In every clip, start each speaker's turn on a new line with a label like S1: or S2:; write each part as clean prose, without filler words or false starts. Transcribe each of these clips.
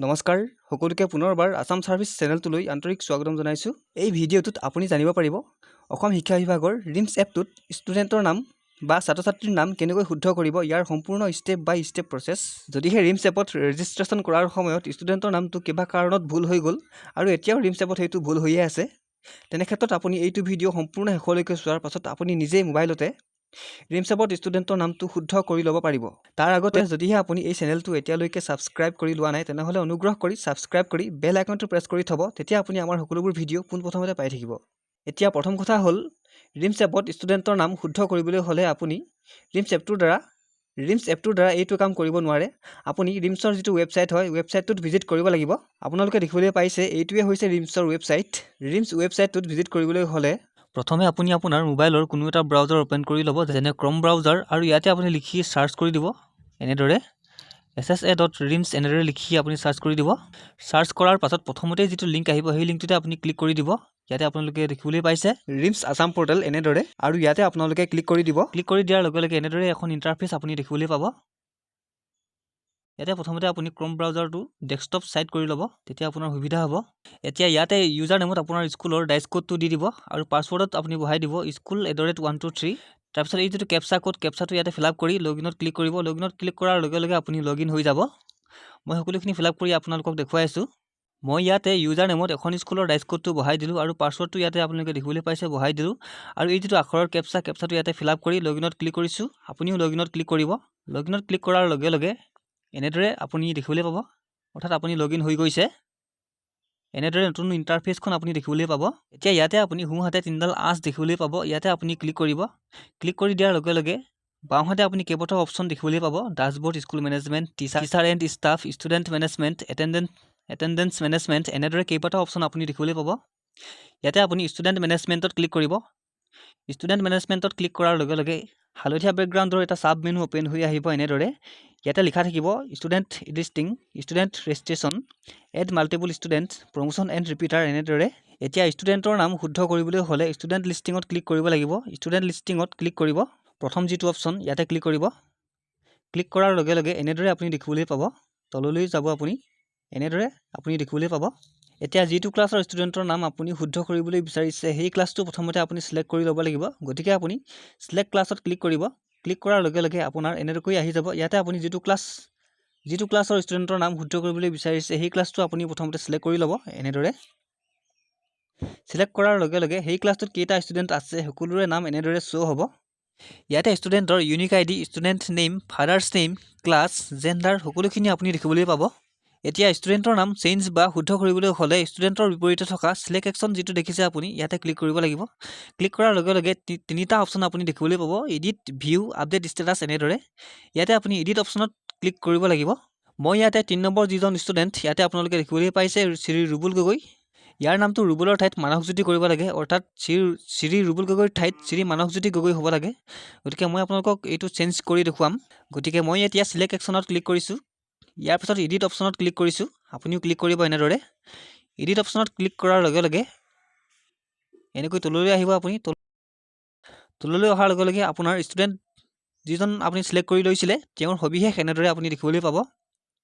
S1: নমস্কাৰ সকলোকে, পুনৰবাৰ আছাম ছাৰ্ভিচ চেনেলটোলৈ আন্তৰিক স্বাগতম জনাইছোঁ। এই ভিডিঅ'টোত আপুনি জানিব পাৰিব অসম শিক্ষা বিভাগৰ ৰিমছ এপটোত ষ্টুডেণ্টৰ নাম বা ছাত্ৰ ছাত্ৰীৰ নাম কেনেকৈ শুদ্ধ কৰিব, ইয়াৰ সম্পূৰ্ণ ষ্টেপ বাই ষ্টেপ প্ৰচেছ। যদিহে ৰিমছ এপত ৰেজিষ্ট্ৰেশ্যন কৰাৰ সময়ত ষ্টুডেণ্টৰ নামটো কিবা কাৰণত ভুল হৈ গ'ল আৰু এতিয়াও ৰিমছ এপত সেইটো ভুল হৈয়ে আছে, তেনে ক্ষেত্ৰত আপুনি এইটো ভিডিঅ' সম্পূৰ্ণ শেষলৈকে চোৱাৰ পাছত আপুনি নিজেই মোবাইলতে ৰিমছ এপত ষ্টুডেণ্টৰ নামটো শুদ্ধ কৰি ল'ব পাৰিব। তাৰ আগতে যদিহে আপুনি এই চেনেলটো এতিয়ালৈকে ছাবস্ক্ৰাইব কৰি লোৱা নাই, তেনেহ'লে অনুগ্ৰহ কৰি ছাবস্ক্ৰাইব কৰি বেল আইকনটো প্ৰেছ কৰি থ'ব। তেতিয়া আপুনি আমাৰ সকলোবোৰ ভিডিঅ' পোনপ্ৰথমতে পাই থাকিব। এতিয়া প্ৰথম কথা হ'ল, ৰিমছ এপত ষ্টুডেণ্টৰ নাম শুদ্ধ কৰিবলৈ হ'লে আপুনি ৰিমছ এপটোৰ দ্বাৰা এইটো কাম কৰিব নোৱাৰে। আপুনি ৰিমছৰ যিটো ৱেবছাইট হয়, ৱেবছাইটটোত ভিজিট কৰিব লাগিব। আপোনালোকে দেখিবলৈ পাইছে, এইটোৱে হৈছে ৰিমছৰ ৱেবছাইট। ৰিমছ ৱেবছাইটটোত ভিজিট কৰিবলৈ হ'লে প্ৰথমে আপুনি আপোনাৰ মোবাইলৰ কোনো এটা ব্ৰাউজাৰ অ'পেন কৰি ল'ব, যেনে ক্ৰম ব্ৰাউজাৰ, আৰু ইয়াতে আপুনি লিখি চাৰ্চ কৰি দিব এনেদৰে ssa.rims। এনেদৰে লিখি আপুনি চাৰ্চ কৰি দিব। চাৰ্চ কৰাৰ পাছত প্ৰথমতেই যিটো লিংক আহিব, সেই লিংকটোতে আপুনি ক্লিক কৰি দিব। ইয়াতে আপোনালোকে দেখিবলৈ পাইছে ৰিমছ আছাম পৰ্টেল এনেদৰে, আৰু ইয়াতে আপোনালোকে ক্লিক কৰি দিব। ক্লিক কৰি দিয়াৰ লগে লগে এনেদৰে এখন ইণ্টাৰফেচ আপুনি দেখিবলৈ পাব। ইয়াতে প্ৰথমতে আপুনি ক্ৰম ব্ৰাউজাৰটো ডেস্কটপ ছাইট কৰি ল'ব, তেতিয়া আপোনাৰ সুবিধা হ'ব। এতিয়া ইয়াতে ইউজাৰ নেমত আপোনাৰ স্কুলৰ ডাইচ কোডটো দি দিব আৰু পাছৱৰ্ডত আপুনি বহাই দিব school@123। তাৰপিছত এই যিটো কেপচা কোড, কেপচাটো ইয়াতে ফিল আপ কৰি লগ ইনত ক্লিক কৰিব। লগ ইনত ক্লিক কৰাৰ লগে লগে আপুনি লগ ইন হৈ যাব। মই সকলোখিনি ফিল আপ কৰি আপোনালোকক দেখুৱাই আছোঁ। মই ইয়াতে ইউজাৰ নেমত এখন স্কুলৰ ডাইচ কোডটো বহাই দিলোঁ আৰু পাছৱৰ্ডটো ইয়াতে আপোনালোকে দেখিবলৈ পাইছে বহাই দিলোঁ আৰু এই যিটো আখৰৰ কেপচা, কেপচাটো ইয়াতে ফিল আপ কৰি লগ ইনত ক্লিক কৰিছোঁ। আপুনিও লগ ইনত ক্লিক কৰিব। লগ ইনত ক্লিক কৰাৰ লগে লগে এনেদৰে আপুনি দেখিবলৈ পাব, অৰ্থাৎ আপুনি লগ ইন হৈ গৈছে। এনেদৰে নতুন ইণ্টাৰফেচখন আপুনি দেখিবলৈ পাব। এতিয়া ইয়াতে আপুনি সোঁহাতে তিনিডাল আঁচ দেখিবলৈ পাব। ইয়াতে আপুনি ক্লিক কৰিব। ক্লিক কৰি দিয়াৰ লগে লগে বাওঁহাতে আপুনি কেইবাটাও অপশ্যন দেখিবলৈ পাব: dashboard, school management, teacher and staff, student management, attendance management, এনেদৰে কেইবাটাও অপশ্যন আপুনি দেখিবলৈ পাব। ইয়াতে আপুনি ষ্টুডেণ্ট মেনেজমেণ্টত ক্লিক কৰিব। ষ্টুডেণ্ট মেনেজমেণ্টত ক্লিক কৰাৰ লগে লগে হালধীয়া বেকগ্ৰাউণ্ডৰ এটা চাব মেনু অ'পেন হৈ আহিব এনেদৰে। ইয়াতে লিখা থাকিব student listing, student registration, add multiple student, promotion and repeater এনেদৰে। এতিয়া ষ্টুডেণ্টৰ নাম শুদ্ধ কৰিবলৈ হ'লে ষ্টুডেণ্ট লিষ্টিঙত ক্লিক কৰিব লাগিব। ষ্টুডেণ্ট লিষ্টিঙত ক্লিক কৰিব। প্ৰথম যিটো অপশ্যন, ইয়াতে ক্লিক কৰিব। ক্লিক কৰাৰ লগে লগে এনেদৰে আপুনি দেখিবলৈ পাব। তললৈ যাব আপুনি, এনেদৰে আপুনি দেখিবলৈ পাব। এতিয়া যিটো ক্লাছৰ ষ্টুডেণ্টৰ নাম আপুনি শুদ্ধ কৰিবলৈ বিচাৰিছে, সেই ক্লাছটো প্ৰথমতে আপুনি চিলেক্ট কৰি ল'ব লাগিব। গতিকে আপুনি চিলেক্ট ক্লাছত ক্লিক কৰিব। ক্লিক কৰাৰ লগে লগে আপোনাৰ এনেকৈ আহি যাব। ইয়াতে আপুনি যিটো ক্লাছৰ ষ্টুডেণ্টৰ নাম শুদ্ধ কৰিবলৈ বিচাৰিছে, সেই ক্লাছটো আপুনি প্ৰথমতে চিলেক্ট কৰি ল'ব। এনেদৰে চিলেক্ট কৰাৰ লগে লগে সেই ক্লাছটোত কেইটা ষ্টুডেণ্ট আছে, সকলোৰে নাম এনেদৰে শ্ব' হ'ব। ইয়াতে ষ্টুডেণ্টৰ unique ID, student name, father's name, class, gender সকলোখিনি আপুনি দেখিবলৈ পাব। এতিয়া ষ্টুডেণ্টৰ নাম চেঞ্জ বা শুদ্ধ কৰিবলৈ হ'লে ষ্টুডেণ্টৰ বিপৰীতে থকা চিলেক্ট একশ্যন যিটো দেখিছে আপুনি, ইয়াতে ক্লিক কৰিব লাগিব। ক্লিক কৰাৰ লগে লগে তিনিটা অপশ্যন আপুনি দেখিবলৈ পাব: এডিট, ভিউ, আপডেট ষ্টেটাছ এনেদৰে। ইয়াতে আপুনি এডিট অপশ্যনত ক্লিক কৰিব লাগিব। মই ইয়াতে 3 নম্বৰ যিজন ষ্টুডেণ্ট, ইয়াতে আপোনালোকে দেখিবলৈ পাইছে শ্ৰী ৰুবুল গগৈ, ইয়াৰ নামটো ৰুবুলৰ ঠাইত মানসজ্যোতি কৰিব লাগে, অৰ্থাৎ শ্ৰী শ্ৰী ৰুবুল গগৈৰ ঠাইত শ্ৰী মানসজ্যোতি গগৈ হ'ব লাগে। গতিকে মই আপোনালোকক এইটো চেঞ্জ কৰি দেখুৱাম। গতিকে মই এতিয়া চিলেক্ট একশ্যনত ক্লিক কৰিছোঁ। ইয়াৰ পিছত এডিট অপশ্যনত ক্লিক কৰিছোঁ। আপুনিও ক্লিক কৰিব এনেদৰে। এডিট অপশ্যনত ক্লিক কৰাৰ লগে লগে এনেকৈ তললৈ আহিব আপুনি। তললৈ অহাৰ লগে লগে আপোনাৰ ষ্টুডেণ্ট যিজন আপুনি চিলেক্ট কৰি লৈছিলে, তেওঁৰ সবিশেষ এনেদৰে আপুনি দেখিবলৈ পাব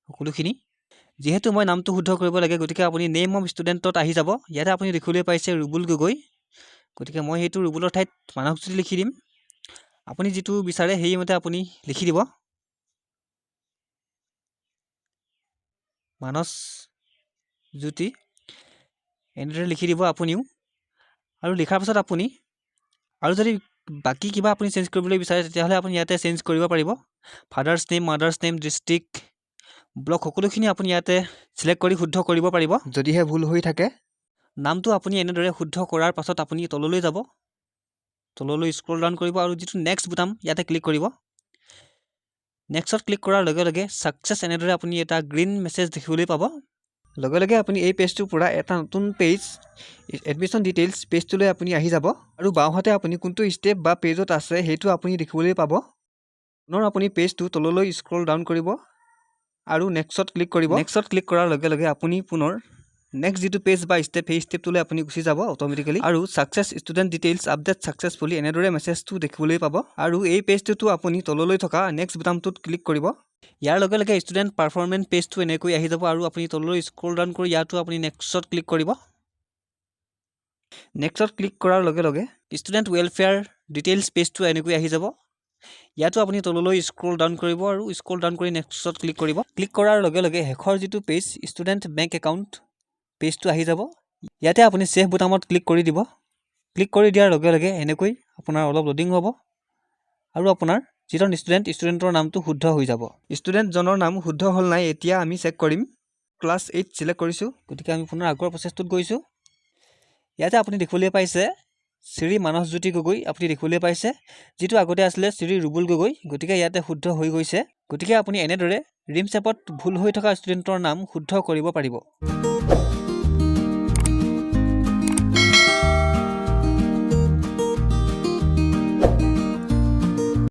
S1: সকলোখিনি। যিহেতু মই নামটো শুদ্ধ কৰিব লাগে, গতিকে আপুনি নেম অফ ষ্টুডেণ্টত আহি যাব। ইয়াতে আপুনি দেখিবলৈ পাইছে ৰুবুল গগৈ। গতিকে মই সেইটো ৰুবুলৰ ঠাইত মানসজ্যোতি লিখি দিম। আপুনি যিটো বিচাৰে, সেইমতে আপুনি লিখি দিব। মানস জ্যোতি এনেদৰে লিখি দিব আপুনিও। আৰু লিখাৰ পাছত আপুনি আৰু যদি বাকী কিবা আপুনি চেঞ্জ কৰিবলৈ বিচাৰে, তেতিয়াহ'লে আপুনি ইয়াতে চেঞ্জ কৰিব পাৰিব। Father's name, mother's name, district, block সকলোখিনি আপুনি ইয়াতে চিলেক্ট কৰি শুদ্ধ কৰিব পাৰিব, যদিহে ভুল হৈ থাকে। নামটো আপুনি এনেদৰে শুদ্ধ কৰাৰ পাছত আপুনি তললৈ যাব। তললৈ স্ক্ৰল ডাউন কৰিব আৰু যিটো নেক্সট বুটাম, ইয়াতে ক্লিক কৰিব। নেক্সটত ক্লিক কৰাৰ লগে লগে ছাকচেছ এনেদৰে আপুনি এটা গ্ৰীণ মেছেজ দেখিবলৈ পাব। লগে লগে আপুনি এই পেজটোৰ পৰা এটা নতুন পেজ, এডমিশ্যন ডিটেইলছ পেজটোলৈ আপুনি আহি যাব আৰু বাওঁহাতে আপুনি কোনটো ষ্টেপ বা পেজত আছে, সেইটো আপুনি দেখিবলৈ পাব। পুনৰ আপুনি পেজটো তললৈ স্ক্ৰল ডাউন কৰিব আৰু নেক্সটত ক্লিক কৰিব। নেক্সটত ক্লিক কৰাৰ লগে লগে আপুনি পুনৰ নেক্সট যিটো পেজ বা ষ্টেপ, সেই ষ্টেপটোলৈ আপুনি গুচি যাব অট'মেটিকেলি আৰু "Success, student details update successfully" এনেদৰে মেছেজটো দেখিবলৈ পাব। আৰু এই পেজটোতো আপুনি তললৈ থকা নেক্সট বুটামটোত ক্লিক কৰিব। ইয়াৰ লগে লগে ষ্টুডেণ্ট পাৰফৰ্মেঞ্চ পেজটো এনেকৈ আহি যাব আৰু আপুনি তললৈ স্ক্ৰল ডাউন কৰি ইয়াতো আপুনি নেক্সটত ক্লিক কৰিব। নেক্সটত ক্লিক কৰাৰ লগে লগে ষ্টুডেণ্ট ৱেলফেয়াৰ ডিটেইলছ পেজটো এনেকৈ আহি যাব। ইয়াতো আপুনি তললৈ স্ক্ৰল ডাউন কৰিব আৰু স্ক্ৰল ডাউন কৰি নেক্সটত ক্লিক কৰিব। ক্লিক কৰাৰ লগে লগে শেষৰ যিটো পেজ, ষ্টুডেণ্ট বেংক একাউণ্ট পেজটো আহি যাব। ইয়াতে আপুনি ছেভ বুটামত ক্লিক কৰি দিব। ক্লিক কৰি দিয়াৰ লগে লগে এনেকৈ আপোনাৰ অলপ লোডিং হ'ব আৰু আপোনাৰ যিজন ষ্টুডেণ্ট, ষ্টুডেণ্টৰ নামটো শুদ্ধ হৈ যাব। ষ্টুডেণ্টজনৰ নাম শুদ্ধ হ'ল নাই, এতিয়া আমি চেক কৰিম। ক্লাছ 8 চিলেক্ট কৰিছোঁ, গতিকে আমি পুনৰ আগৰ প্ৰচেছটোত গৈছোঁ। ইয়াতে আপুনি দেখিবলৈ পাইছে শ্ৰী মানসজ্যোতি গগৈ। আপুনি দেখিবলৈ পাইছে যিটো আগতে আছিলে শ্ৰী ৰুবুল গগৈ, গতিকে ইয়াতে শুদ্ধ হৈ গৈছে। গতিকে আপুনি এনেদৰে ৰিমছ এপত ভুল হৈ থকা ষ্টুডেণ্টৰ নাম শুদ্ধ কৰিব পাৰিব।